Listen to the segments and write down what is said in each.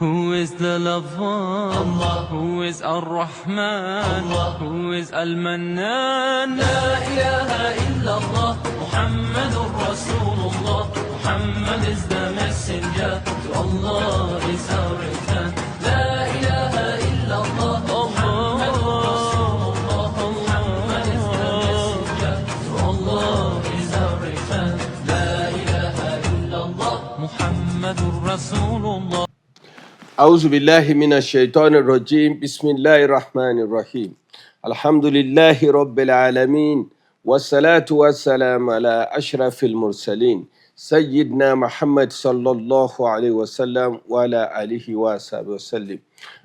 Who is the lover? Allah. Who is Ar-Rahman? Allah. Who is Al-Mannan? لا إله إلا الله Muhammadur Rasulullah. Muhammad is the messenger. To Allah is our return. لا إله إلا الله Muhammadur Rasulullah. Muhammad is the messenger. To Allah is our return. لا إله إلا الله Muhammadur Rasulullah. أعوذ بالله من الشيطان الرجيم. بسم الله الرحمن الرحيم. الحمد لله رب العالمين، والصلاة والسلام على أشرف المرسلين، سيدنا محمد صلى الله عليه وسلم وعلى آله وصحبه وسلم.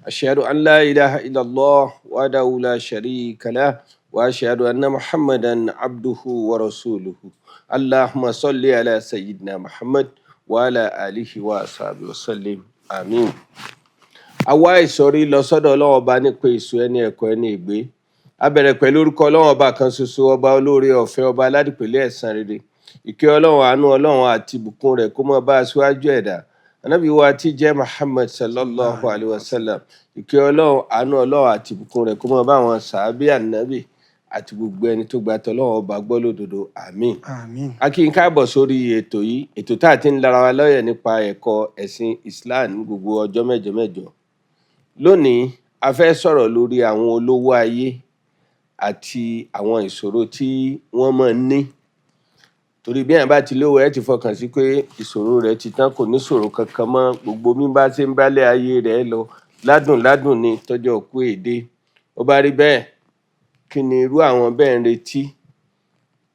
أشهد أن لا إله إلا الله وحده لا شريك له، وأشهد أن محمدا عبده ورسوله. اللهم صل على سيدنا محمد وعلى آله وصحبه وسلم. آمين. A wá ìsọ̀rí lọ sọ́dọ̀ Ọlọ́run Ọba nípa èṣù, ẹni ẹ̀kọ́, ẹni ègbé. A bẹ̀rẹ̀ pẹ̀lú orúkọ Ọlọ́run Ọba kan ṣoṣo, Ọba olóore ọ̀fẹ́, Ọba aládìpẹ̀lẹ̀ ẹ̀san rere. Ìkẹ́ Ọlọ́run, àánú Ọlọ́run àti ìbùkún rẹ̀ kó máa bá aṣíwájú ẹ̀dá, Anábì wa tí jẹ́ Muhammad sallallahu alayhi wa sallam. Ìkẹ́ Ọlọ́run, àánú Ọlọ́run àti ìbùkún rẹ̀ kó máa bá àwọn sàábí Ànábì àti gbogbo ẹni tó gba tọlọ́run Ọba gbọ́ lódodo. Àmín. Àmín. A kí n káàbọ̀ sórí ètò yìí, ètò tá a ti ń lara wa lọ́yẹ̀ nípa ẹ̀kọ́ ẹ̀sìn Islam ní gbogbo ọjọ́ mẹ́jọ mẹ́jọ. Lónìí, a fẹ́ sọ̀rọ̀ lórí àwọn olówó ayé àti àwọn ìṣòro tí wọ́n máa ń ní, torí bí èèyàn bá ti lówó, ẹ ti fọkàn sí pé ìṣòro rẹ̀ ti tán, kò ní ṣòro kankan mọ́. Gbogbo bí bá ṣe ń bálẹ̀ ayé rẹ̀ lọ ládùn ládùn ni tọ́jọ́ kú èdè. Ó bá rí bẹ́ẹ̀, kí ni irú àwọn bẹ́ẹ̀ ń retí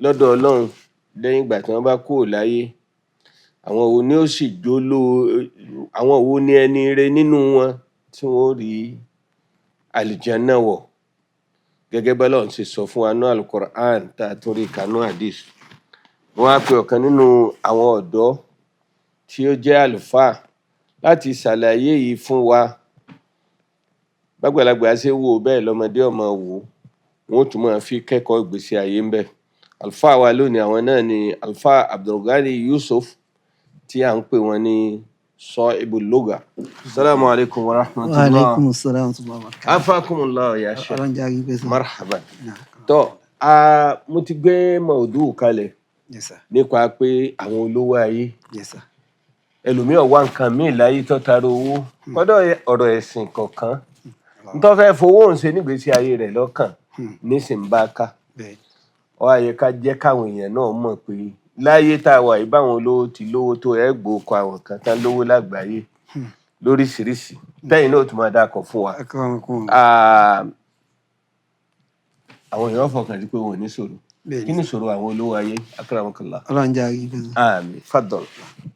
lọ́dọ̀ Ọlọ́run lẹ́yìn ìgbà tí wọ́n bá kúrò láyé? Àwọn wo ni ó sì jó ló? Àwọn wo ni ẹni ire nínú wọn tí wọ́n ó rí àlìjánnà wọ̀, gẹ́gẹ́ bí Ọlọ́run ṣe sọ fún wa ní Alukur'an, tá a tún rí kanú hadith? Wọ́n á pe ọ̀kan nínú àwọn ọ̀dọ́ tí ó jẹ́ àlùfáà láti ṣàlàyé yìí fún wa. Bágbàlagbà ṣe ń wò bẹ́ẹ̀ lọ́mọdé ọmọ wò ó, wọn ó tún máa fi kẹ́kọ̀ọ́ ìgbésí ayé ń bẹ̀. Àlùfáà wa lónìí, àwọn náà ni Àlùfáà Abdulgani Yusuf, tí à ń pè wọ́n ní Sahibul Lugha. Assalamu alaikum wa Wa rahmatullah. alaikum salam wa rahmatullahi wa barakatuh. Afakumullah ya sheikh. Ọlọ́run jẹ́ àrígbé sọ. Marhaban. Tó a mo ti gbé mọ̀ọ́dù kalẹ̀ Yes, sir. nípa pé àwọn olówó ayé, Yes, sir. ẹlòmíràn wá nǹkan míì láyé tó tara owó kọ́dọ̀ ọ̀rọ̀ ẹ̀sìn kọ̀ọ̀kan nítorí fẹ́ fowó òun ṣe nígbésí ayé rẹ̀ lọ́kàn nísìnyí bá ká. Ó wá yẹ ká jẹ́ káwọn èèyàn náà mọ̀ pé láyé tá a wà yìí, báwọn olówó ti lówó tó, ẹ̀ gbóko àwọn kan tán lówó lágbàáyé lóríṣiríṣi, tẹ́yìn náà tún máa dákọ̀ fún wa. Akramakum. Ah, àwọn èèyàn fọkàn sí pé wọn ò ní ṣòro. Bẹ́ẹ̀ni. Kí ni ìṣòro àwọn olówó ayé? Akramakallah. Ọlọ́run jẹ́ àrígbé sọ. Àmín, faddal.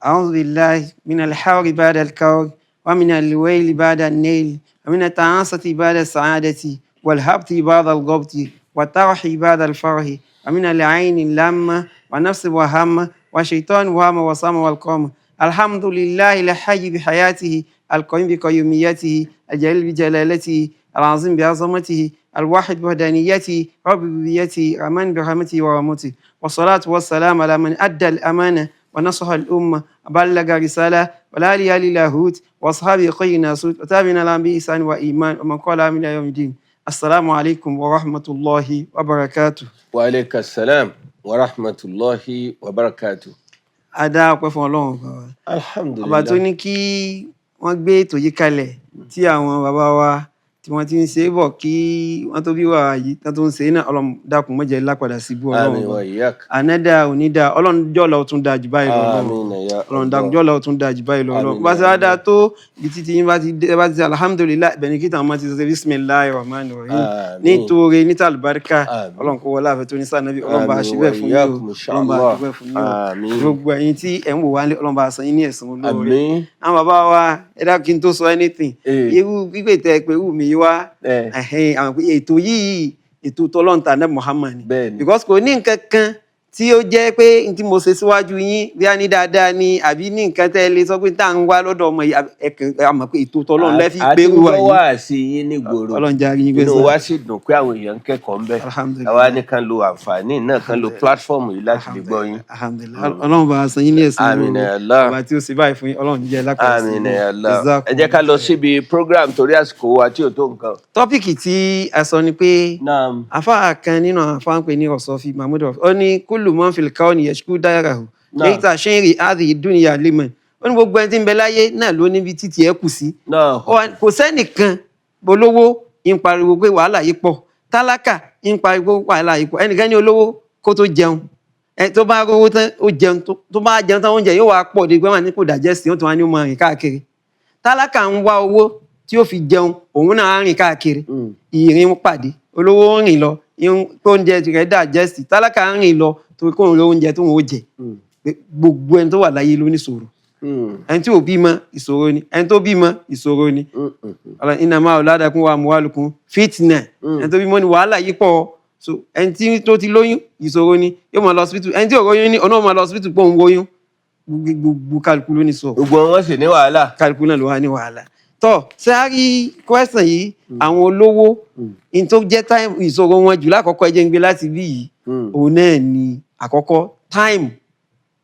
أعوذ بالله من الحور بعد الكور، ومن الويل بعد النيل، ومن التعاسة بعد السعادة، والهبط بعد الغبط، والطرح بعد الفرح، ومن العين اللامة، ونفس وهم، وشيطان وهم وصام والقوم. الحمد لله الحي بحياته، القيوم بقيوميته، الجليل بجلالته، العظيم بعظمته، الواحد بوحدانيته، رب بربوبيته، رحمن برحمته ورحمته، والصلاة والسلام على من أدى الأمانة ونصح الأمة وبلغ رسالة، وعلى آله اللاهوت وأصحابه خير ناسوت، وتابعين لهم بإحسان وإيمان، ومن قال من يوم الدين. السلام عليكم ورحمة الله وبركاته. Wa aleyka salam wa rahmatulahi wa barakatu. A dá ọpẹ́ fún Ọlọ́run bàbá wa. Alhamdulilayi. Ọba tó ní kí wọ́n gbé ètò yìí kalẹ̀, tí àwọn bàbá wa tí wọ́n ti ń ṣe é bọ̀ kí wọ́n tó bí wà yìí tán tó ń ṣe é náà, Ọlọ́run dákun, má jẹ́ lápadà síbú Ọlọ́run. Àmín wa iyyak. Ànádà onídà, Ọlọ́run jọ̀lọ́ ó tún dáa jù báyìí lọ, Ọlọ́run. Àmín ya Ọlọ́run dákun, Allah. Jọ̀lọ́ ó tún dáa jù báyìí lọ, Ọlọ́run. Àmín Bá ṣe ya wá dáa Allah. tó ibi títí yín bá ti dé, bá ti ṣe alhamdulillahi, bẹ́ẹ̀ ni kí tàwọn máa ti ṣe bismillahir rahmanir rahim. Àmín. Nítorí níta àlùbáríkà. Àmín. Ọlọ́run kó wọlé àfẹ́ tó ní sànàbí, Ọlọ́run bá Àmín ṣe wa bẹ́ẹ̀ fún yín o. iyyakum, insha Ọlọ́run bá Allah. ṣe bẹ́ẹ̀ fún yín o. Àmín. Gbogbo ẹ̀yin tí ẹ̀ ń wò wá nílé, Ọlọ́run bá san yín ní ẹ̀san olóore. Àmín. Àwọn bàbá wa, ẹ dákun, kí n tó sọ anything, irú gbígbé tẹ pé irú mi wá, ẹ̀hẹ́n, àwọn pé ètò yìí, ètò tọlọ́ǹtà náà Muhammad ni. Bẹ́ẹ̀ni. Because kò ní nǹkan kan tí Tí ó jẹ́ pé n tí mo ṣe síwájú yín bí a ní dáadáa ni àbí ní nǹkan tẹ́ ẹ lè sọ pé tá à ń wá lọ́dọ̀ ọmọ yìí, ẹ̀kàn a mọ̀ pé ètò tọ́lọ́run lẹ́fí Àti pé wà gbọ́ yìí. Wá sí yín nígboro. Ọlọ́run jẹ́ àríyìn Inú gbèsè. wa sì dùn pé àwọn èèyàn ń kẹ́kọ̀ọ́ ń bẹ̀. Alhamdulillah. Àwa ní kan lo àǹfààní náà, kan lo platform yìí láti lè gbọ́ yín. Alhamdulillah. Ọlọ́run bá a san yín ní ẹ̀san. Àmín ya Allah. Ọba tí ó ṣe báyìí fún yín, Ọlọ́run jẹ́ lápá. Àmín ya Allah. Ẹ jẹ́ ká lọ síbi program torí àsìkò wa tí ò tó nǹkan. Topic tí a sọ ni pé Naam. Àfáà kan nínú àwọn àfáà ń pè ní Rọ̀sọ́fì Mahmood Rọ̀sọ́fì, ó ní كل من في الكون يشكو ضيره Náà. ليت شعري هذه الدنيا لمن. Ó ní gbogbo ẹni tí ń bẹ láyé náà ló níbi títí ẹ kù sí. Náà. Kò sẹ́nìkan, olówó ń pariwo pé wàhálà yìí pọ̀, tálákà ń pariwo wàhálà yìí pọ̀, ẹnìkan ní olówó kó tó jẹun, ẹ tó bá rówó tán ó jẹun, tó bá jẹun tán, oúnjẹ yóò wá pọ̀ dé pé wọn ní kò digest, ó tún wá ní ó máa rìn káàkiri. Tálákà ń wá owó tí ó fi jẹun, òun náà á rìn káàkiri. Ìrìn pàdé, olówó ń rìn lọ kó oúnjẹ rẹ̀ digest, tálákà ń rìn lọ torí kóun lọ oúnjẹ tóun ó jẹ. Pé gbogbo ẹni tó wà láyé ló ní ìṣòro. Ẹni tí ò bímọ, ìṣòro ni. Ẹni tó bímọ, ìṣòro ni. Ọlọ́run إنما أولادكم وأموالكم فتنة. Ẹni tó bímọ ni wàhálà yìí pọ̀. So ẹni tí tó ti lóyún, ìṣòro ni, yóò máa lọ hospital. Ẹni tí ò róyún ní ọ̀nà máa lọ hospital pé òun róyún. Gbogbo kálukú ló ní sọ. Gbogbo wọn sì ní wàhálà. Kálukú náà ló wà ní wàhálà. Tọ́ ṣé a rí question yìí, àwọn olówó in tó jẹ́ time ìṣòro wọn jù lákọ̀ọ́kọ́, ẹ jẹ́ ń gbé láti bí yìí, òun náà ni àkọ́kọ́, time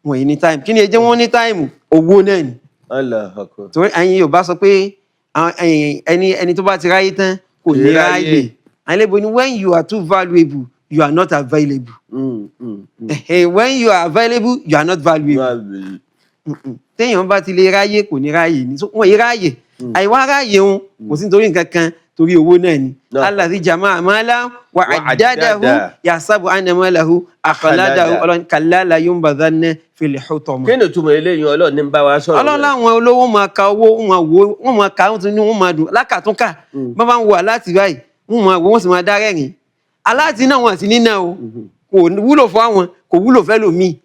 wọ̀nyí ní time. Kí ni ẹ jẹ́ wọ́n ní time? Owó náà ni. Allah akbar. Torí ẹ̀yin Yorùbá sọ pé ẹni tó bá ti ráyé tán kò ní Kì í ráyè. ráyè. Àwọn elébo ni when you are too valuable, you are not available. When you are available, you are not valuable. Téèyàn bá ti lè ráyè, kò ní ráyè ní. So wọn yìí ráyè, àìwá ráyè òun kò sí nítorí nǹkan kan, torí owó náà ni. Náà. الذي جمع مالا وعدده وعدده. يحسب أن ماله أخلده. أخلده. Ọlọ́run كلا لينبذن في الحطمة. Kí ni ìtumọ̀ eléyìí? Ọlọ́run ní ń bá wa sọ̀rọ̀. Ọlọ́run láwọn olówó máa ka owó, wọ́n máa wo, wọ́n máa ka, wọ́n tún ní wọ́n máa dùn lákàtúnkà. Bọ́n bá ń wo alert báyìí, wọ́n máa wo, wọ́n sì máa dá rẹ́rìn. Alert náà wọ́n àti nínà o, kò wúlò fún àwọn, kò wúlò fẹ́ lòmíì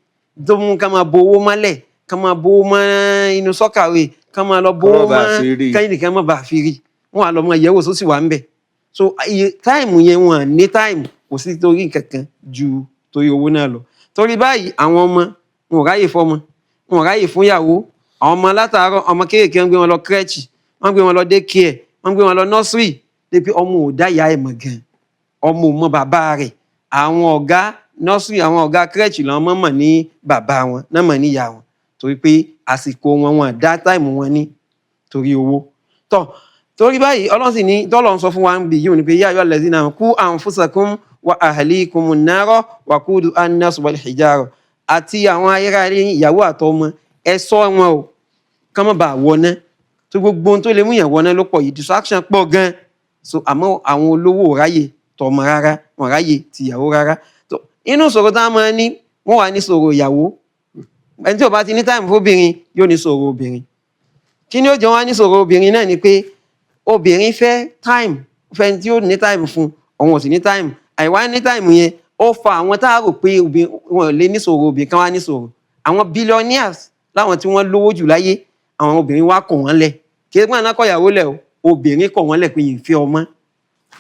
tó mú ká máa bo owó mọ́lẹ̀, ká máa bo owó mọ́ inú soakaway, ká máa lọ bo Kán má owó bàa mọ́ fi rí. Kẹ́yìn nìkan má bàa fi rí, wọ́n á lọ mọ ìyẹ̀wò sósì wà ń bẹ̀. So iye time yẹn, wọn ní time, kò sí torí nǹkan kan ju torí owó náà lọ. Torí báyìí, àwọn ọmọ wọn ò ráyè fọmọ, wọn ò ráyè fún ìyàwó. Àwọn ọmọ látàárọ̀, ọmọ kéékèèké, wọ́n gbé wọn lọ crèche, wọ́n gbé wọn lọ day care, wọ́n gbé wọn lọ nursery, dé pé ọmọ ò dá ìyá ẹ̀ mọ̀ gan, ọmọ ò mọ bàbá rẹ̀. Àwọn ọ̀gá nursery, àwọn ọ̀gá crèche làwọn mọ̀ mọ̀ ní bàbá wọn náà, mọ̀ ní ìyá wọn, torí pé àsìkò wọn, wọn dá time wọn ní torí owó tọ́. Torí báyìí, Ọlọ́run sì ní tọ́lọ̀ ń sọ fún wa ń bì yíò ní pé يا أيها الذين قوا أنفسكم وأهليكم النار وقودها الناس والحجارة. Àti àwọn ayérayé, ìyàwó àtọmọ, ẹ ṣọ́ wọn o, kán má bàa wọná. Tó gbogbo ohun tó lè mú yàn wọná ló pọ̀ yìí, distraction pọ̀ gan. So àmọ́ àwọn olówó ò ráyè tọmọ rárá, wọn ráyè tìyàwó rárá. Tó inú ìṣòro tá a máa ní, wọ́n wà ní ìṣòro ìyàwó. Ẹni tí ò bá ti ní time fóbìnrin yóò ní ìṣòro obìnrin. Kí ni ó jọ wá ní ìṣòro obìnrin náà ni pé obìnrin fẹ́ time, fẹ́ tí ó ní time fún, òun ò sì ní time. Àìwá ní time yẹn, ó fa àwọn tá a rò pé obìnrin wọn ò lè níṣòro, obìnrin kan wá níṣòro. Àwọn billionaires, láwọn tí wọ́n lówó jù láyé, àwọn obìnrin wá kọ̀ wọ́n lẹ̀. Kí ẹgbẹ́ náà kọ̀yàwó lẹ̀ o, obìnrin kọ̀ wọ́n lẹ̀ pé ìfẹ́ ọmọ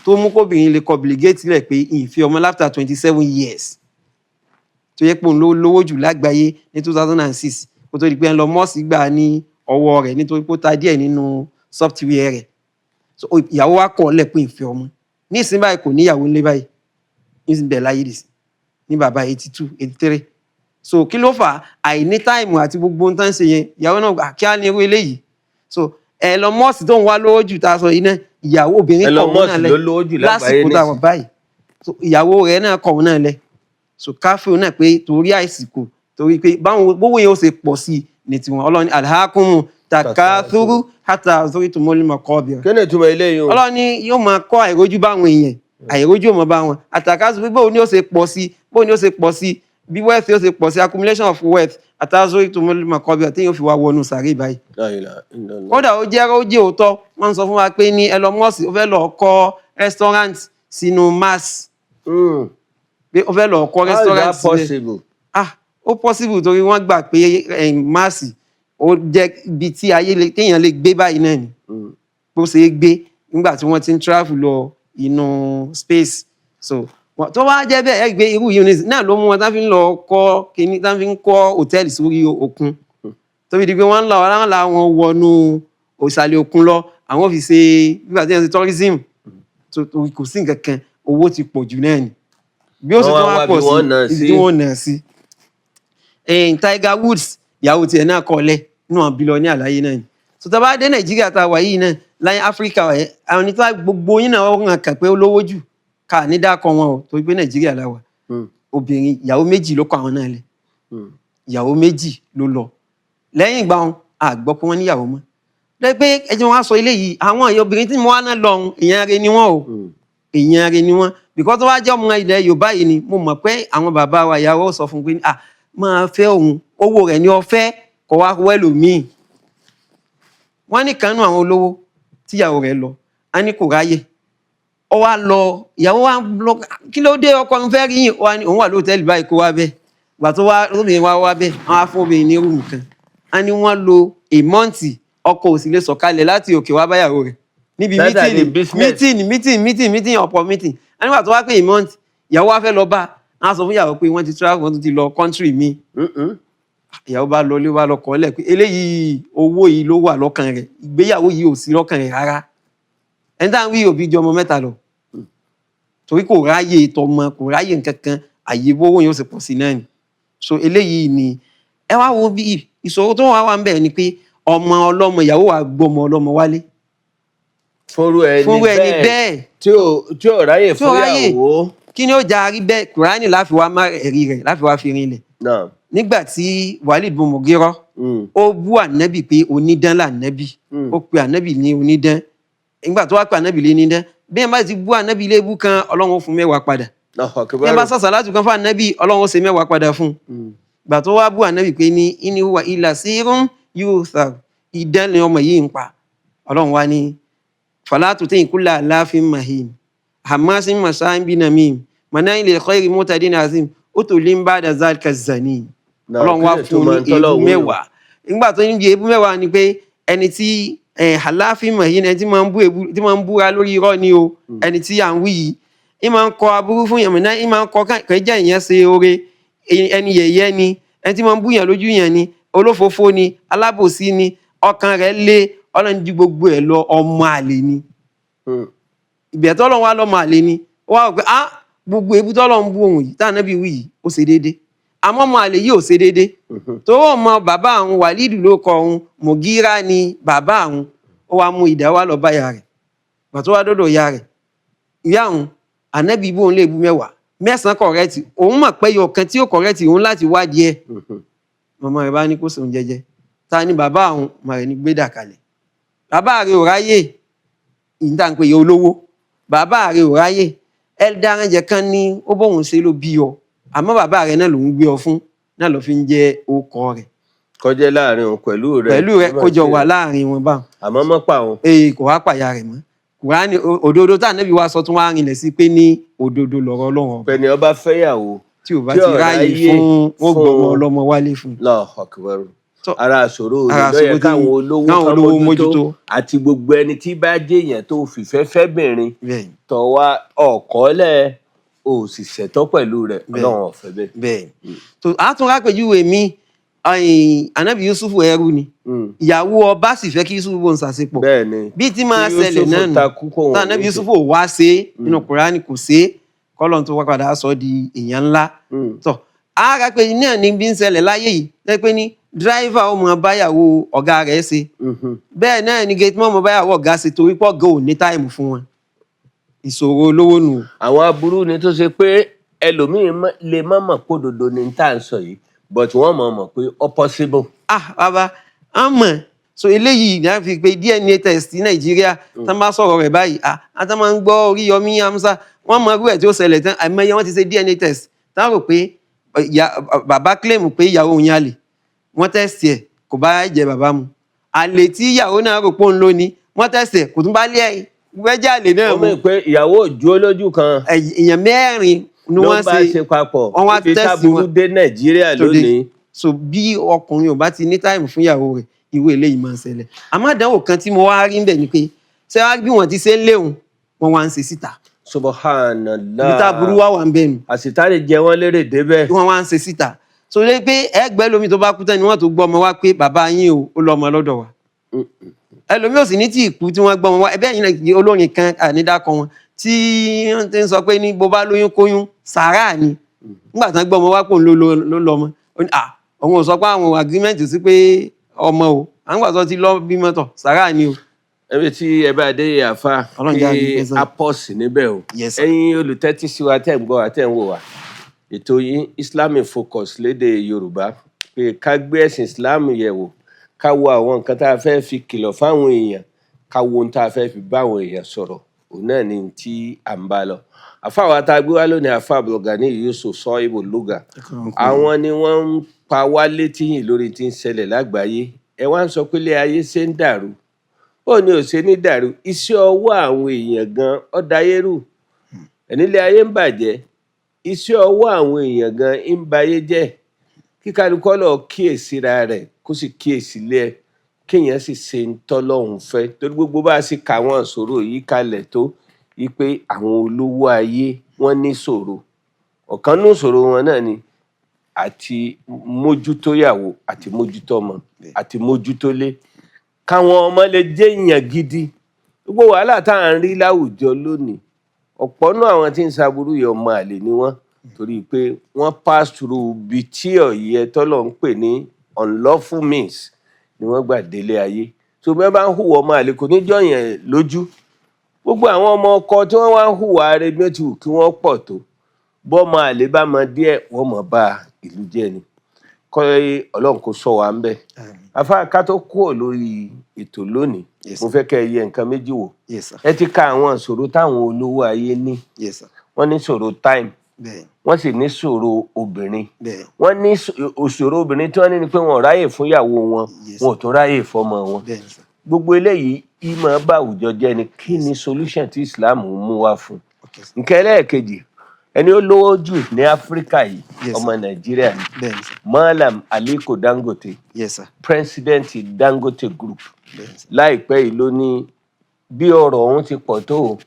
tó mú kóbìnrin lè kọ Bill Gates lẹ̀ pé ìfẹ́ ọmọ after 27 years, tó yẹ pé òun ló lówó jù lágbàáyé ní 2006, kó tó di pé Elon Musk gbà ní ọwọ́ rẹ̀ nítorí pé ó ta díẹ̀ nínú software rẹ̀. So ìyàwó wa kọ̀ ọ́ lẹ̀ pé ìfẹ́ ọmọ. Ní ìsìn báyìí, kò níyàwó ńlé báyìí, ní ìsìn bẹ̀ láyé dì sí ní bàbá 82, 83. So kí ló fà á? Àìní time àti gbogbo ohun tó ń ṣe yẹn. Ìyàwó náà gbà kí á ní irú eléyìí. So Elon Musk tó ń wá lówó jù tá a sọ yìí náà, ìyàwó obìnrin kọ̀ Elon òun Musk náà lẹ̀ ló lówó jù lágbàáyé lásìkò tá a wà nísìnyí. báyìí. So ìyàwó rẹ̀ náà kọ̀ òun náà lẹ̀. So káfíń náà pé torí àìsìkò, torí pé báwọn gbówó yẹn ó ṣe pọ̀ sí i ní tiwọn. Ọlọ́run ní ألهاكم التكاثر حتى زرتم المقابر. Kí ni ìtumọ̀ eléyìí o? Ọlọ́run ní yóò máa kọ́ àìrójú báwọn èèyàn, àìrójú ò mọ̀ bá wọn. التكاثر pé bóun ni ó ṣe pọ̀ sí, bóun ni ó ṣe pọ̀ sí, bí wealth yóò ṣe pọ̀ sí, accumulation of wealth, حتى زرتم المقابر, tí yóò fi wá wọnú sàárè báyìí. La ilaha illallah. Kódà ó jẹ́, ó jẹ́ òótọ́, wọ́n ń sọ fún wa pé ní Elon Musk, ó fẹ́ lọ kọ́ restaurant sínú Mars. Pé ó fẹ́ lọ kọ́ How is restaurant that síbẹ̀. possible? Ah, ó possible torí wọ́n gbà pé Mars ó jẹ́ ibi tí ayé téèyàn lè gbé báyìí náà ni, bó ṣe é gbé nígbà tí wọ́n ti ń travel lọ inú space. So Tó wá jẹ́ bẹ́ẹ̀, ẹ gbé irú yìí náà ló mú wọn tá fi ń lọ kọ́ kíní, tá fi ń kọ́ hòtẹ́ẹ̀lì sórí òkun, tó fi di pé wọ́n ń lọ wọ́n la wọn wọnú ìsàlẹ̀ òkun lọ, àwọn fi ṣe bí wàá ti ṣe tourism. Tó kò sí nǹkan kan, owó ti pọ̀ jù náà ni bí ó sì Wọ́n tún wá wá wá pọ̀ bí wọ́n nà sí ibi sí. tí wọ́n nà sí. Tiger Woods, ìyàwó tiẹ̀ náà kọ́lẹ̀ nínú àwọn bílíọ̀nù àláyé náà ni. So tá a bá dé Nàìjíríà tá a wà yìí náà, láyé Áfíríkà ẹ̀, àwọn ní tó gbogbo yín náà wọ́n kàn pé ó lówó jù ká ní dákọ̀ wọn o, torí pé Nàìjíríà la wà. Obìnrin ìyàwó méjì ló kọ àwọn náà lẹ̀. Ìyàwó méjì ló lọ. Lẹ́yìn ìgbà wọn, a gbọ́ pé wọ́n níyàwó mọ́. Lẹ́yìn pé ẹ jẹ́ wọn á sọ eléyìí, àwọn obìnrin tí mo wá náà lọ ọ̀hún, èèyàn rẹ ni wọ́n o. Èèyàn rẹ ni wọ́n. Because tó wá jẹ́ ọmọ ilẹ̀ Yorùbá yìí ni, mo mọ̀ pé àwọn bàbá wa, ìyàwó sọ fún un pé, ah, máa fẹ́ òun, owó rẹ̀ ni ọ fẹ́, kọ̀ wá wẹ́lòmíì. Wọ́n ní kan nú àwọn olówó tíyàwó rẹ̀ lọ, á ní kò ráyè. Ó wá lọ, ìyàwó wa lọ, kí ló dé, ọkọ mi fẹ́ rí yín, ó wá ní òun wà lóòtẹ́ẹ̀lì báyìí, kó wá bẹ́ẹ̀. Ìgbà tó wá, obìnrin wá wá bẹ́ẹ̀, wọ́n á fún obìnrin ní room kan. Á ní wọ́n lo a month, ọkọ ò sì lè sọ̀kalẹ̀ láti òkè wá báyàwó rẹ̀. Níbi Látàrí meeting, business. meeting, meeting, meeting, meeting, ọ̀pọ̀ meeting. Á nígbà tó wá pé a month, ìyàwó wa fẹ́ lọ bá, á sọ fún ìyàwó pé wọ́n ti travel, wọ́n tún ti lọ country mi. Ìyàwó bá lọ ilé, wá lọ kọ́lẹ̀ pé eléyìí, owó yìí ló wà lọ́kàn rẹ̀, ìgbéyàwó yìí ò sí lọ́kàn rẹ̀ rárá. Ẹni tá à ń wí òbí ju ọmọ mẹ́ta lọ, torí kò ráyè tọmọ, kò ráyè nǹkan kan, àyè bówó yóò sì pọ̀ sí náà ni. So eléyìí ni ẹ wá wo bí ìṣòro tó wà wà ń bẹ̀ ni pé ọmọ ọlọ́mọ, ìyàwó wa gbọ́ ọmọ ọlọ́mọ wálé fúnrú ẹni fúnrú ẹni bẹ́ẹ̀ bẹ́ẹ̀ tí ò ráyè tí ò ráyè. fúnyàwó. Kí ni ó já rí bẹ́ẹ̀? Kùránì láfi wá má ẹ̀rí rẹ̀ láfi wá fi rinlẹ̀. Náà. Nígbà tí Walid bin Mugira ó bú ànábì pé onídán lànábì. Ó pe ànábì ní onídán. Nígbà tó wá pe ànábì lé onídán, bí ẹ bá ti bú ànábì léébú kan, Ọlọ́run ó fún 10 padà. Allahu Bí ẹ bá akbar. sàṣà láti kan fún ànábì, Ọlọ́run ó ṣe 10 padà fún un. Gbà tó wá bú ànábì pé ní in huwa illa sihrun yu'thar, idán ni ọmọ yìí ń pa, Ọlọ́run wá ní fala tuti' kulla hallafin mahin hammasin masha'in binamim manna'in lil khayri mu'tadin azim utullin ba'da zalika zanim. Náà, Ọlọ́run wá kí ni fún un ìtumọ̀ ní tọ́lọ́run èébú wí? 10. Nígbà tó ń di èébú 10 ni pé ẹni tí hallafin mahin, ẹni tí máa ń bú èébú, tí máa ń búra lórí irọ́ ni o. Ẹni tí à ń wí yìí, ì máa ń kọ aburú fún yàn náà, ì máa ń kọ kẹ́ jẹ́ ìyẹn ṣe oore, ẹni yẹ̀yẹ́ ni, ẹni tí máa ń búyàn lójú yàn ni, olófòófó ni, alábòsí ni, ọkàn rẹ̀ lé, Ọlọ́run ju gbogbo ẹ̀ lọ, ọmọ àlè ni. Ìbẹ̀ tọ́lọ́run wá lọ́mọ àlè ni, ó wá wò pé, ah, gbogbo èébú tọ́lọ́run bú òun yìí, táwọn Ànábì wí yìí, ó ṣe déédé, àmọ́ ọmọ àlè yìí ò ṣe déédé. Tó ó mọ bàbá àwọn, Wàlídù ló kọ òun, Mùgírà ni bàbá àwọn. Ó wá mú idà wá lọ bá ìyá rẹ̀. Gbà tó wá dọ́dọ̀ ìyá rẹ̀, ìyá òun, Ànábì bú òun lè bú 10, 9 correct, òun mọ̀ pé yọ kan tí ó correct òun láti wádìí ẹ̀. Màmá rẹ̀ bá ní kó sòun jẹ́jẹ́, ta ni bàbá àwọn? Màmá rẹ̀ ní gbé dà kalẹ̀, bàbá rẹ̀ ò ráyè, ìyí tá à ń pè yẹ olówó, bàbá rẹ̀ ò ráyè, ẹ̀ẹ́dàránjẹ kan ní ó bóun ṣe ló bí ọ, àmọ́ bàbá rẹ̀ náà lòún gbé ọ fún náà ló fi ń jẹ́ orúkọ rẹ̀. Kọjá láàrin òun pẹ̀lú rẹ̀. Pẹ̀lú rẹ̀, kó jọ wà láàrin wọn báwọn. Àmọ́ mọ́ pa òun. Ee, kò wá pàyà rẹ̀ mọ́. Kùránì òdodo tá ànábì wa sọ tún wá rinlẹ̀ sí pé ní òdodo lọ̀rọ̀ Ọlọ́run ọba. Pẹ̀lú ọba fẹ́yàwó tí ò bá tí ti ò ráyè ráyè fún wọn, fún- gbọmọ ọlọ́mọ wálé fún un. Allahu akbar. Ara àṣòro Ara rẹ̀ ló yẹ àṣòro tí káwọn olówó káwọn kan olówó mójútó mójútó. Àti gbogbo ẹni tí bá jẹ́yàn tó fìfẹ́ fẹ́bìnrin, Bẹ́ẹ̀ tọ́ wa ọ̀kọ́lẹ̀, ò sì ṣẹ̀tọ́ pẹ̀lú rẹ̀. Bẹ́ẹ̀. Ọlọ́run ọ̀fẹ́ bẹ́ẹ̀. Bẹ́ẹ̀ tó àtúnrápẹ̀júwe mi, ànábì Yusuf, ẹrú ni. Ìyàwó ọba sì fẹ́ kí Yusuf bó ń ṣàṣepọ̀. Bẹ́ẹ̀ ni. Bí tí máa Tí ṣẹlẹ̀ Yúsúfù náà nù. takú kó wọn tá ò ànábì ní ṣe. Yusuf ò wá ṣe é nínú Kùránì, kò ṣe é, kọ́lọ́n tó wá padà sọ di èèyàn ńlá. Tọ́ ara pé náà ní bí ń ṣẹlẹ̀ láyé yìí tẹ́ pé ní driver ó mọ báyàwó ọ̀gá rẹ̀ ṣe. Bẹ́ẹ̀ náà ni gate man mọ báyàwó ọ̀gá ṣe, torí pọ̀ gan ò ní time fún wọn. Ìṣòro olówó nù. Àwọn aburú ni tó ṣe pé ẹlòmíín lè má mọ̀ pé òdodo ni tá à ń sọ yìí, but wọ́n mọ̀ mọ̀ pé ó possible. Ah, bàbá, á mọ̀. So eléyìí ní a fi pé DNA test ní Nàìjíríà, tá n bá sọ̀rọ̀ rẹ̀ báyìí, ah, a tá máa ń gbọ́ Oríyọmí Hamzat, wọ́n mọ irú ẹ̀ tí ó ṣẹlẹ̀ tán. Àìmọye wọ́n ti ṣe DNA test, tá rò pé bàbá claim pé ìyàwó òun yálè, wọ́n test ẹ̀, kò bá ẹ̀jẹ̀ bàbá mu. Àlè tí ìyàwó náà rò pé òun ló ní, wọ́n test ẹ̀, kò tún bá lé ẹ̀ wẹ́jà àlè náà Ó mu. mọ̀ pé ìyàwó òjò lójú kan Èèyàn mẹ́rin ni ló wọ́n bá ṣe ṣe papọ̀ wọ́n wá níbi test táburú wọn. dé Nàìjíríà Tó dé. lónìí. So bí ọkùnrin ò bá ti ní time fún ìyàwó rẹ̀, ìwé eléyìí máa ń ṣẹlẹ̀. Àmọ́ àdánwò kan tí mo wá rí ń bẹ̀ ni pé ṣé wá bí wọ́n ti ṣe ń léwu, wọ́n wá ń ṣe síta. Subhanallah. Ibi tá burú wà wà ń bẹ̀ nù. Àsìtárì jẹ wọ́n lérè débẹ̀. Wọ́n wá ń ṣe síta so lé pé ẹgbẹ́ lómi tó bá kú tán ni wọ́n tó gbọ́ ọmọ wa pé bàbá yín o, ó lọ ọmọ lọ́dọ̀ wa. Ẹlòmíì ò sì ní tí ì kú tí wọ́n gbọ́ ọmọ wa. Ẹbẹ́ yìí náà olórin kan ànídàkọ wọn tí wọ́n ti ń sọ pé ní bó bá lóyún kóyún sàárà ni. Nígbà tán gbọ́ ọmọ wa pò ń ló lọ ọmọ, ó ní à òun ò sọ pé àwọn agreement sí pé ọmọ o, àwọn gbà tó ti lọ bímọ tọ̀ sàárà ni o. Ẹbí tí ẹ bá dé àfa Ọlọ́run jẹ́ kí àdúpẹ́ sir. a pọ̀ sí níbẹ̀ o. Yes, sir. Ẹ̀yin olùtẹ́tí sí wa tẹ̀ ń gbọ́ wa tẹ̀ ń wò wá, ètò yín Islamic Focus lédè Yorùbá, pé ká gbé ẹ̀sìn Islam yẹ̀ wò, ká wo àwọn nǹkan tá a fẹ́ fi kìlọ̀ fáwọn èèyàn, ká wo ohun tá a fẹ́ fi bá àwọn èèyàn sọ̀rọ̀, òun náà ni tí à ń bá lọ. Àfa wa tá a gbé wá lónìí, àfa Abdulgani Yusuf Sọ́ìbù Lugha, àwọn ni wọ́n ń pa wá létí yìí lórí tí ń ṣẹlẹ̀ lágbàáyé. Ẹ wá ń sọ pé ilé ayé ṣe ń dàrú, ó ní ò ṣe ní dàrú, iṣẹ́ ọwọ́ àwọn èèyàn gan ọ̀dàyérù ẹ̀nílé ayé ń bàjẹ́, iṣẹ́ ọwọ́ àwọn èèyàn gan ń bayé jẹ́. Kí kálukọ́ lọ kíyèsíra rẹ̀, kó sì kíyèsí ilé ẹ̀, kéèyàn sì ṣe ń tọ́lọ́hún fẹ́, torí gbogbo bá a ṣe kà wọ́n ìṣòro yìí kalẹ̀ tó wípé àwọn olówó ayé wọ́n ní ìṣòro. Ọ̀kan nínú ìṣòro wọn náà ni àti mójútóyàwó, àti mójútọ́mọ, àti mójútólé, káwọn ọmọ lè jẹ́ èèyàn gidi. Gbogbo wàhálà tá à ń rí láwùjọ lónìí, ọ̀pọ̀ nú àwọn tí ń ṣaburú yìí, ọmọ àlè ni wọ́n, torí pé wọ́n pass through ibi tí ọ̀yẹ́ tọ́lọ̀ ń pè ní unlawful means ni wọ́n gbà délé ayé. Tó bí wọ́n bá ń hùwà ọmọ àlè, kò ní jọ̀yàn lójú. Gbogbo àwọn ọmọ ọkọ tí wọ́n wá ń hùwà rẹ̀, bí wọ́n ti wù kí wọ́n pọ̀ tó, bọ́mọ àlè bá mọ díẹ̀, wọ́n mọ̀ bá ìlú jẹ́ ni. Kọ́ Ọlọ́run kó sọ wa ń bẹ̀. Afá, ká tó kúrò lórí ètò lónìí, Yes, mo fẹ́ kẹ́ ẹ yẹ nǹkan méjì wò. Yes, sir. Ẹ ti ka àwọn ìṣòro táwọn olówó ayé ní. Yes, sir. Wọ́n ní ìṣòro time, wọ́n sì ní ìṣòro obìnrin. Wọ́n ní ìṣòro obìnrin tí wọ́n ní ni pé wọn ò ráyè fún ìyàwó wọn, wọn ò tún ráyè fọmọ wọn. Bẹ́ẹ̀ sir. Gbogbo eléyìí ìmọ̀ bá àwùjọ jẹ́ ni. Kí ni solution tí Islam mú wá fún? Okay, sir. Nǹkan ẹlẹ́ẹ̀kejì, ẹni ó lówó jù ní Áfíríkà yìí, Yes, ọmọ Nàìjíríà ni, Bẹ́ẹ̀ sir. Malam Aliko Dangote, Yes, sir. president Dangote Group. Bẹ́ẹ̀ sir. Láìpẹ́ yìí ló ní bí ọrọ̀ òun ti pọ̀ tó,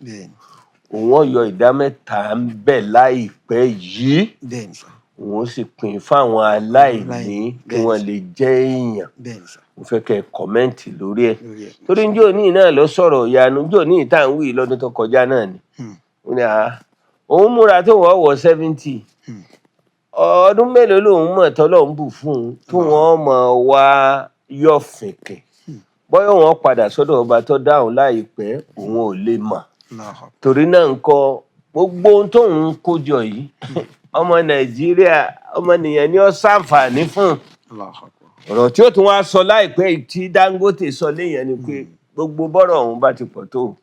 òun ó yọ 3% ń bẹ̀ láìpẹ́ yìí, Bẹ́ẹ̀ sir. òun ó sì pín fáwọn aláìní kí wọ́n lè jẹ́ èèyàn. Bẹ́ẹ̀ sir. Mo fẹ́ kẹ́ ẹ comment lórí ẹ̀, Lórí ẹ̀. torí njó ní náà ló sọ̀rọ̀ ìyanu, njó ní ìta ń wí lọ́dún tó kọjá náà ni. Ó ní àá òun múra tó wọ́n wọ 70, ọdún mélòó lòun mọ̀ tọ́lọ̀ ń bù fún un tó wọ́n mọ̀ wá yọ̀ fìnkìn, bọ́yọ̀ wọn padà sọ́dọ̀ ọba tó dáhùn láìpẹ́, òun ò lè mọ̀. Allahu Akbar. Torí náà ń kọ gbogbo ohun tóun ń kójọ yìí, ọmọ Nàìjíríà, ọmọnìyàn ni ó ṣàǹfààní fún. Allahu Akbar. Ọ̀rọ̀ tí ó tún wá sọ láìpẹ́ yìí tí Dangote sọ léèyàn ni pé gbogbo bọ́rọ̀ òun bá ti pọ̀ tó,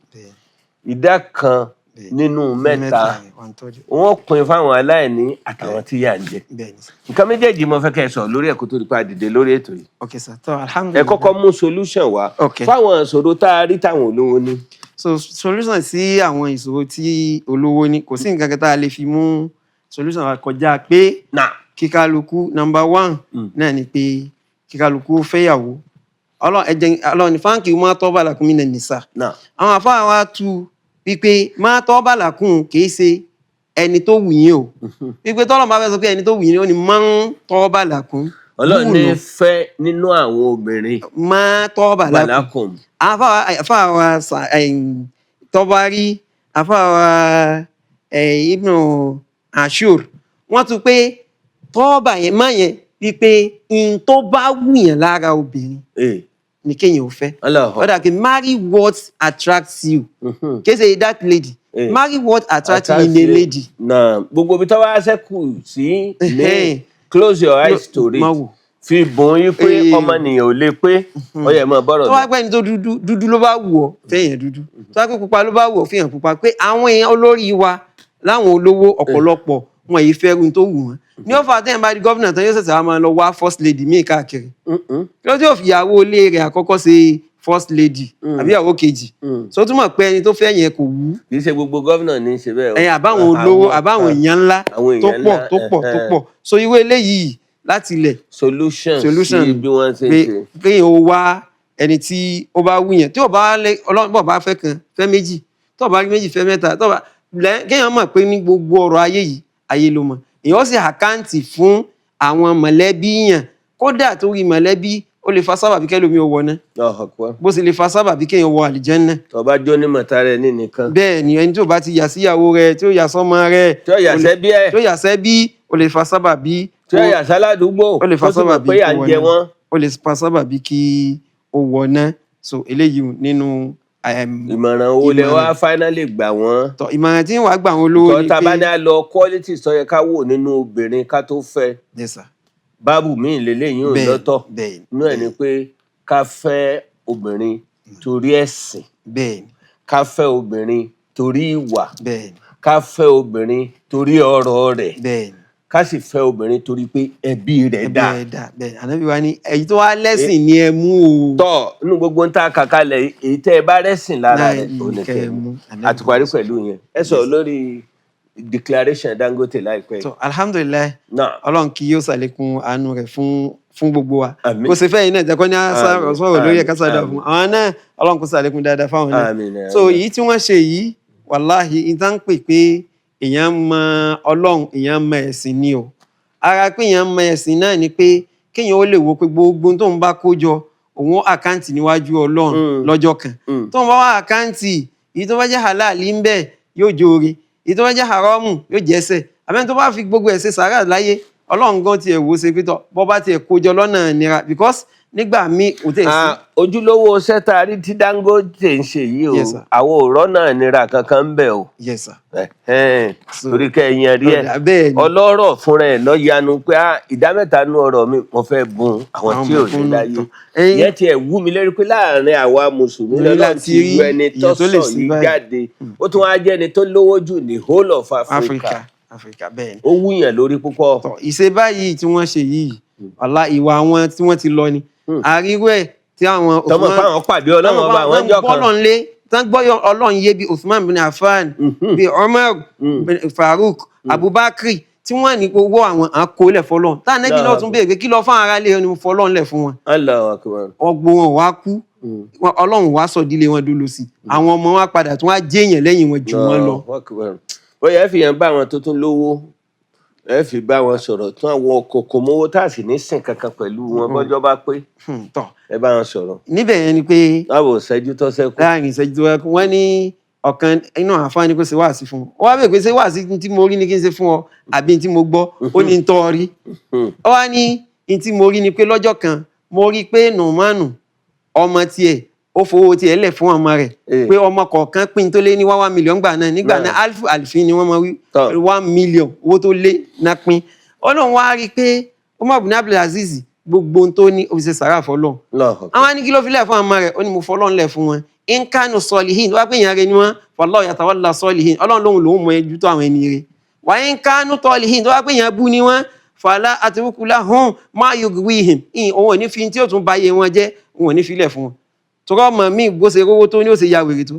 1 nínú 3, One third. wọ́n pín fáwọn aláìní àtàwọn tí yà ń jẹ. Bẹ́ẹ̀ ni sir. Nǹkan méjèèjì mo fẹ́ kẹ́ ẹ sọ̀rọ̀ lórí ẹ̀ kó tó di pa dìde lórí ètò yìí. Okay, sir. So Ẹ alhamdulillah. kọ́kọ́ mú solution wá fáwọn ìṣòro tá a rí táwọn olówó ní. So solution sí àwọn ìṣòro tí olówó ní, kò sí nǹkan kan tá a lè fi mú solution wa kọjá pé kíkálukú, number one náà ni pé kíkálukú ó fẹ́yàwó. Ọlọ́run ẹ̀jẹ̀ Ọlọ́run ní فانكحوا ما طاب لكم من النساء. Àwọn àfáà wa tú wípé ما طاب لكم kìí ṣe ẹni tó wù yín o, wípé tọ́lọ́run bá fẹ́ sọ pé ẹni tó wù yín, ó ní من طاب لكم. Ọlọ́run ní fẹ́ nínú àwọn obìnrin. ما طاب لكم. لكم. Àfáà wa Tọ́bárí, àfáà wa Ibn Ashur, wọ́n tún pé طاب yẹn má yẹn wípé in tó bá wù yẹn lára obìnrin ni kéèyàn ò fẹ́. Allahu. Ó dà pé marry what attracts you. Kì í ṣe that lady. Marry what attracts you in a lady. Na gbogbo ibi tó wá ṣẹ́kù sí ní close your eyes to it. Má wò. Fi bùn yín pé ọmọnìyàn ò lè pé ó yẹ mọ́ bọ́rọ̀ Tó wá lọ. pẹ́ ní tó dúdú dúdú ló bá wù ọ́, fẹ́yàn dúdú. Tó wá pẹ́ pupa ló bá wù ọ́, fẹ́yàn pupa. Pé àwọn èèyàn olórí wa láwọn olówó ọ̀pọ̀lọpọ̀ wọn yìí fẹ́ irun tó wù wọ́n. Ní ọ̀fà tẹ́yìn bá di gómìnà tán, yóò ṣẹ̀ṣẹ̀ wá máa lọ wá first lady míì káàkiri. Kí ló tí yóò fi ìyàwó ilé rẹ̀ àkọ́kọ́ ṣe first lady àbí ìyàwó kejì? So túmọ̀ pé ẹni tó fẹ́ yẹn kò wú. Kì í ṣe gbogbo gómìnà ní í ṣe bẹ́ẹ̀ o. Ẹ̀yìn àbáwọn olówó, àbáwọn èèyàn ńlá àwọn tó èèyàn pọ̀ ńlá, tó pọ̀ tó pọ̀. So irú eléyìí láti ilẹ̀ solution solution sí bí wọ́n ṣe ń pé ṣe. kéèyàn ó wá ẹni tí ó bá wù yẹn, tí ò bá lé Ọlọ́run bọ̀ bá fẹ́ kan, fẹ́ méjì, tó bá rí méjì, fẹ́ mẹ́ta, tó bá Kéèyàn mọ̀ pé ní gbogbo ọ̀rọ̀ ayé yìí, ayé ló mọ̀. Èèyàn sì account fún àwọn mọ̀lẹ́bí yàn. Kódà torí mọ̀lẹ́bí, ó lè fa sábàbí kẹ́lòmíì ó wọná, Allahu Akbar. bó sì lè fa sábàbí kéèyàn wọ àlìjẹ́nnà. Tó bá jó ní mọ̀tá rẹ̀ ní nìkan. Bẹ́ẹ̀ ni, ẹni tí ò bá ti yà síyàwó rẹ̀, tí ó yà sọ́mọ rẹ̀, Tí ó yà sẹ́bí ẹ̀. tí ó yà sẹ́bí, ó lè fa sábàbí Tí ó yà sáládùúgbò. ó lè fa Tó sì mọ̀ sábàbí pé à kó ń jẹ wọná. wọ́n. Ó lè fa sábàbí kí ó wọná. So eléyìí nínú Ìmọ̀ràn wo lẹ wá ìmọ̀ràn. finally gbà wọ́n? Tọ́, ìmọ̀ràn tí ń wàá gbà wọn olówó Kọ́ ni tá a bá pé ní a lọ qualities tó yẹ ká wò nínú obìnrin ká tó fẹ́. Yes, sir. Báàbù míì lélẹ́yìn ò Bẹ́ẹ̀, lọ́tọ̀. bẹ́ẹ̀. Inú ẹ̀ ni pé ká fẹ́ obìnrin torí ẹ̀sìn. Bẹ́ẹ̀ ni. Ká fẹ́ obìnrin torí ìwà. Bẹ́ẹ̀ ni. Ká fẹ́ obìnrin torí ọrọ̀ rẹ̀. Bẹ́ẹ̀ ni. Ká sì fẹ́ obìnrin torí pé ẹbí rẹ̀ Ẹbí dáa. rẹ̀ dà. Bẹ́ẹ̀ Ànábì wa ní èyí tó wá lẹ́sìn ni ẹ mú o. Tọ́, inú gbogbo ń ta kàkálẹ̀ yìí, èyí tẹ́ ẹ bá rẹ́sìn lára Láì rẹ̀ òun ni kẹ́ kẹ́ ẹ ẹ mú. mú. A ti parí pẹ̀lú yẹn. Ẹ sọ̀rọ̀ lórí declaration Dangote láìpẹ́ yìí. Tọ́, alhamdulillahi, Náà. Ọlọ́run kí yóò ṣàlékún àánú rẹ̀ fún gbogbo wa. Àmín. Kò sí fẹ́yìn náà jẹ́kọ́ ní á Àmín. sọ̀rọ̀ lórí ẹ̀ka Àmín. sàdá Àmín. fún àwọn náà. Ọlọ́run kó ṣàlékún dáadáa fáwọn náà. Àmín. So èyí tí wọ́n ṣe yìí, wàláhì, ìta ń pè pé èèyàn mọ Ọlọ́run, èèyàn mọ ẹ̀sìn ni o. Ara pé èèyàn mọ ẹ̀sìn náà ni pé kéèyàn ó lè wo pé gbogbo tó ń bá kó jọ, òun ó account níwájú Ọlọ́run lọ́jọ́ kan. Tó ń bá wá account, èyí tó bá jẹ́ halal ń bẹ yóò jóore, èyí tó bá jẹ́ haramu yóò jẹ́sẹ̀. Àbẹ́ni tó bá fi gbogbo ẹ̀ ṣe sàárà láyé, Ọlọ́run gan tiẹ̀ wò ó ṣe pé tọ́ bọ́ bá tiẹ̀ kó jọ lọ́nà nira, because nígbà míì kò tẹ̀ sí. Ah, ojúlówó sẹ́tà rí tí Dangote ń ṣe yìí o, Yes, sir. àwọn òrọ́ náà nira kankan ń bẹ̀ o. Yes, sir. Ẹ̀hẹ́n. So- Torí kẹ́ ẹ yan rí ẹ̀. Ọ̀dà, bẹ́ẹ̀ ni. Ọlọ́rọ̀ fúnra ẹ̀ lọ yanu pé, "Ah, ìdá 3 nú ọrọ̀ mi, mo fẹ́ bùn àwọn Àwọn tí ò ní mẹ̀kúnnù láyé." tán. Ẹ̀yin- Ìyẹn tiẹ̀ wú mi lérí pé láàrin àwa mùsùlùmí Ní lọ́lọ́run láti ti rí yọ ẹni tó èèyàn tó lè sọ sí yìí báyìí. jáde. Ó tún wá jẹ́ ẹni tó lówó jù ní whole of Africa. Africa, Africa, bẹ́ẹ̀ ni. Ó wúyàn lórí púpọ̀. Tọ, ìṣe báyìí tí wọ́n ṣe yìí, wàlá, ìwà àwọn tí wọ́n ti lọ ni àríwú ẹ̀ tí àwọn Tọmọ fáwọn pàdé Ọlọ́run ọba àwọn ẹjọ́ kan. Bọ́lọ̀ ńlé tán gbọ́ Ọlọ́run yé bíi Usman bin Affan, bíi Umar bin Farouk, Abubakar, tí wọ́n ní owó àwọn àkólẹ̀ fọlọ́n tá ànẹ́bí náà tún béèrè pé kí lọ fún ara lé ẹni fọlọ́n lẹ̀ fún wọn. Allahu Akbar. Ọgbọ́n wọn wá kú, Ọlọ́run wá sọ ìdílé wọn dúró sí, àwọn ọmọ wa padà tún wá jéèyàn lẹ́yìn wọn jù wọn lọ. Allahu Akbar. Bóyá ẹ fi yẹn bá àwọn tó tún lówó, ẹ fi bá wọn sọ̀rọ̀ tún àwọn kòkò mówó tá a sì ní sìn kankan pẹ̀lú wọn bọ́jọ́ bá pé. Tọ́. Ẹ bá wọn sọ̀rọ̀. Níbẹ̀ yẹn ni pé Báwo ṣẹ́jú tó ṣẹ́kù. láàrin ìṣẹ́jú tó wáyé, wọ́n ní ọ̀kan inú àǹfààní kó ṣe wáàsí fún un. Ó wá bèèrè pé ṣé wáàsí tí mo rí ni kí n ṣe fún ọ àbí tí mo gbọ́? Ó ní ń tọ́ rí. Ó wá ní n tí mo rí ni pé lọ́jọ́ kan mo rí pé Nùmánù ọmọ tiẹ̀ ó fowó tiẹ̀ lẹ̀ fún ọmọ rẹ̀ pé ọmọ kọ̀ọ̀kan pín tó lé ní 1 1 million gbà náà. Nígbà náà, alifu alifin ni wọ́n máa wí. 1 million, owó tó lé náà pín. Ó lóun wá rí i pé Umar bin Abdulaziz, gbogbo ohun tó ní, ó fi ṣe sàrà fọlọ́n. Àwọn ní kí ló fi lẹ̀ fún ọmọ rẹ̀? Ó ní mo fọlọ́n lẹ̀ fún wọn, nkanu sọlihin wá pé èèyàn rẹ̀ ni wọ́n, wallahu yatawalla sọlihin, Ọlọ́run lòun lòun mọ ẹjú tó àwọn ẹni rẹ̀. Wà nkanu tọlihin tó wá pé èèyàn bú ni wọ́n, fala atruku lahum ma yugwihim, òun ò ní fi tí ó tún ba iye wọn jẹ́, òun ò ní filẹ̀ fún wọn. Tọrọ ọmọ mi bó ṣe rówó tó ní ó ṣe ya wèrè tó,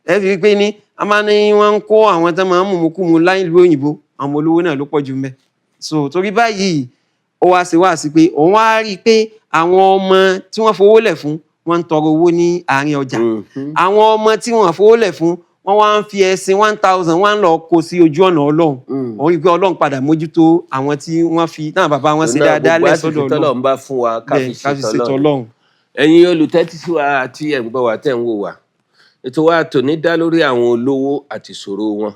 ẹ fi pé ní a máa ní wọ́n ń kó àwọn tó máa ń mú mú mú láì ìlú òyìnbó, àwọn olówó náà ló pọ̀ jù mẹ́. So torí báyìí, ó wá sí wá sí pé òun wá rí i pé àwọn ọmọ tí wọ́n fowó lẹ̀ fún wọ́n ń tọrọ owó ní àárín ọjà, àwọn ọmọ tí wọ́n fowó lẹ̀ fún wọ́n wá ń fi ẹṣin 1,000 wọ́n ń lọ kó sí ojú ọ̀nà Ọlọ́run. Òun rí i pé Ọlọ́run padà mójútó àwọn tí wọ́n fi náà bàbá wọn ṣe dáadáa lẹ̀ sọ́dọ̀ Ọlọ́run. Tọ́lọ̀ ń bá fún wa ká Bẹ́ẹ̀, ká fi fi ṣe ṣètò tọ́lọ́run. Ọlọ́run. Ẹ̀yin olùtẹ́tí sí wa àti ẹ̀ ń gbọ́ wa, tẹ̀ ń wò wá, ètò wa tòní dá lórí àwọn olówó àti ìṣòro wọn.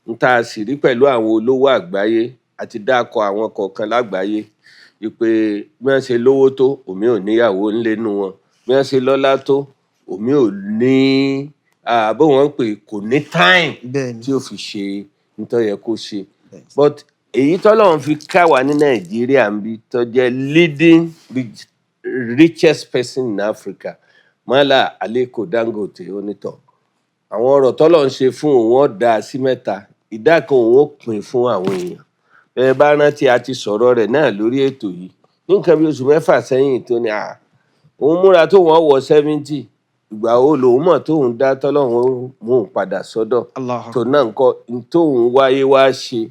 N tá a sì rí pẹ̀lú àwọn olówó àgbáyé, àti dákọ̀ àwọn kọ̀ọ̀kan lágbàáyé wípé bí wọ́n ṣe lówó tó, òmí ò níyàwó ńlé nu wọn. Bí wọ́n ṣe lọ́lá tó, òmí ò ní àbó wọn pè kò ní time tí ó fi ṣe nítorí yẹ kó ṣe. But èyí tọ́lọ́run fi ká wa ní Nàìjíríà ń bí, tó jẹ́ leading richest person in Africa, Mala Aliko Dangote, onítọ̀ àwọn ọ̀rọ̀ tọ́lọ́run ṣe fún òun, ó dá sí mẹ́ta, ìdá kan òun ó pín fún àwọn èèyàn. Bẹ́ẹ̀ bá rántí, a ti sọ̀rọ̀ rẹ̀ náà lórí ètò yìí ní nǹkan bí oṣù 6 sẹ́yìn, tó ní à òun múra tó wọ́n wọ 70, ìgbà wo lòun mọ̀ tóun dá tọ́lọ́run ó mú òun padà sọ́dọ̀. Allah. Tó náà ńkọ́, n tóun wáyé wá ṣe,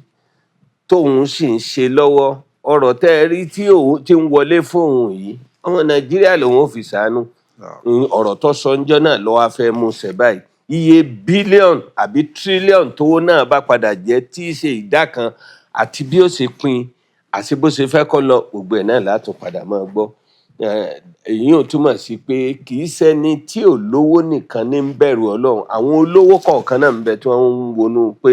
tóun sì ń ṣe lọ́wọ́, ọ̀rọ̀ tẹ́ ẹ rí tí òun ti ń wọlé fóun yìí, ọmọ Nàìjíríà lòun ò fi ṣàánú. Ọ̀rọ̀ tó sọ ńjọ́ náà ló wá fẹ́ mú ṣẹ báyìí. Iye bílíọ̀nù àbí tírílíọ̀nù tówó náà bá padà jẹ́, tí í ṣe ìdá kan, àti bí ó ṣe pín àti bó ṣe fẹ́ kó lọ, gbogbo ẹ̀ náà látún padà máa gbọ́. Èyí ò túmọ̀ sí pé kì í ṣẹni tí ò lówó nìkan ní ń bẹ̀rù Ọlọ́run. Àwọn olówó kọ̀ọ̀kan náà ń bẹ tí wọ́n ń wọnú pé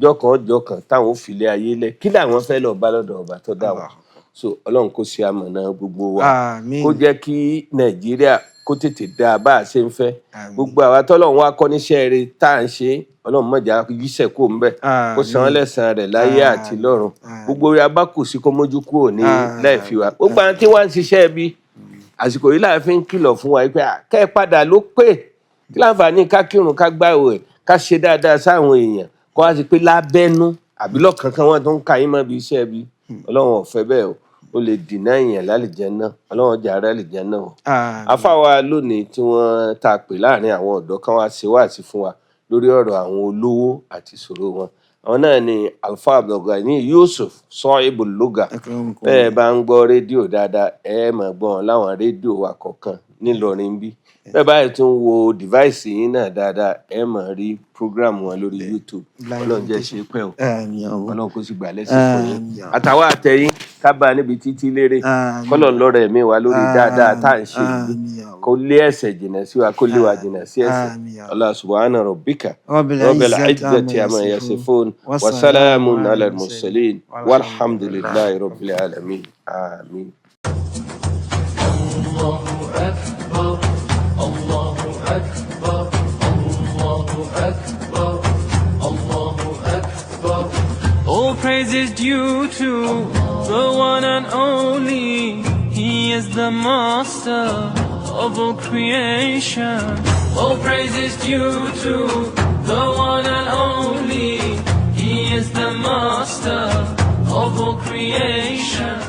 jọkàn jọkàn táwọn ò filẹ̀ ayé lẹ̀, kí làwọn fẹ́ lọ bá lọ́dọ̀ ọba tó dá wọn. So Ọlọ́run kó ṣe amọ̀nà gbogbo wa, Àmín. kó jẹ́ kí Nàìjíríà kó tètè dáa bá a ṣe ń fẹ́. Àmín. Gbogbo àwa tọ́lọ́run wá kọ́ níṣẹ́ rere tá à ń ṣe, Ọlọ́run má jẹ́ yíṣẹ́ kó ń bẹ̀, kó san án lẹ́san rẹ̀ láyé àti lọ́run. Àmín. Gbogbo orí abákù sí kó mójú kúrò ní Àmín. láì fi wa. Gbogbo àwọn tí wọ́n ń ṣiṣẹ́ bí àsìkò yìí láà fi ń kìlọ̀ fún wa pé kẹ́ ẹ padà ló pé kí láǹfààní ká kírun, ká gbààwẹ̀, ká ṣe dáadáa sáwọn èèyàn, kó wá sí pé lábẹ́nú àbí lọ́kànkan wọn tó ń ka yín mọ́ bí iṣẹ́ bí. Ọlọ́run ò fẹ́ bẹ́ẹ̀ o, ó lè dìnnà èèyàn lálìjánnà. Ọlọ́run ọjà rẹ̀ àlìjánnà o. Àmín. Afáwa lónìí tí wọ́n tá a pè láàrin àwọn ọ̀dọ́ kan wá ṣe wáàsí fún wa lórí ọ̀rọ̀ àwọn olówó àti ìṣòro wọn, àwọn náà ni Alfa Abdulgani Yusuf Sọ́ìbù Lugha. Akramakum. Bẹ́ẹ̀ bá ń gbọ́ rédíò dáadáa, ẹ máa gbọ́ wọn láwọn rédíò wa kọ̀ọ̀kan nílọrin bí. Bẹ́ẹ̀ báyìí tún wo device yín náà dáadáa, ẹ máa rí program wọn lórí YouTube. Blind Ọlọ́run jẹ́ ṣe pẹ́ o. Àmín ya Allah. Ọlọ́run kó sì gbà lẹ́sìn fún yín. Àmín ya Allah. Àtàwọn àtẹ̀yìn ká bá a níbi títí lérè. Àmín. Kọ́lọ̀ lọ́rọ̀ ẹ̀mí wa lórí dáadáa tá à ń ṣe yìí. Àmín ya Allah. Kó lé ẹ̀ṣẹ̀ jìnnà sí wa, kó lé wa jìnnà sí ẹ̀ṣẹ̀. Àmín ya Allah. Allah subhana rabbika Rabbil rabbil izzati izzati amma amma yasifun. yasifun wa salamun ala al-mursalin walhamdulillahi rabbil alamin. Amin. Allahu Akbar, Allahu Akbar, Allahu Akbar, Allahu Akbar. All praise is due to the one and only. He is the master of all creation. All praise is due to the one and only. He is the master of all creation.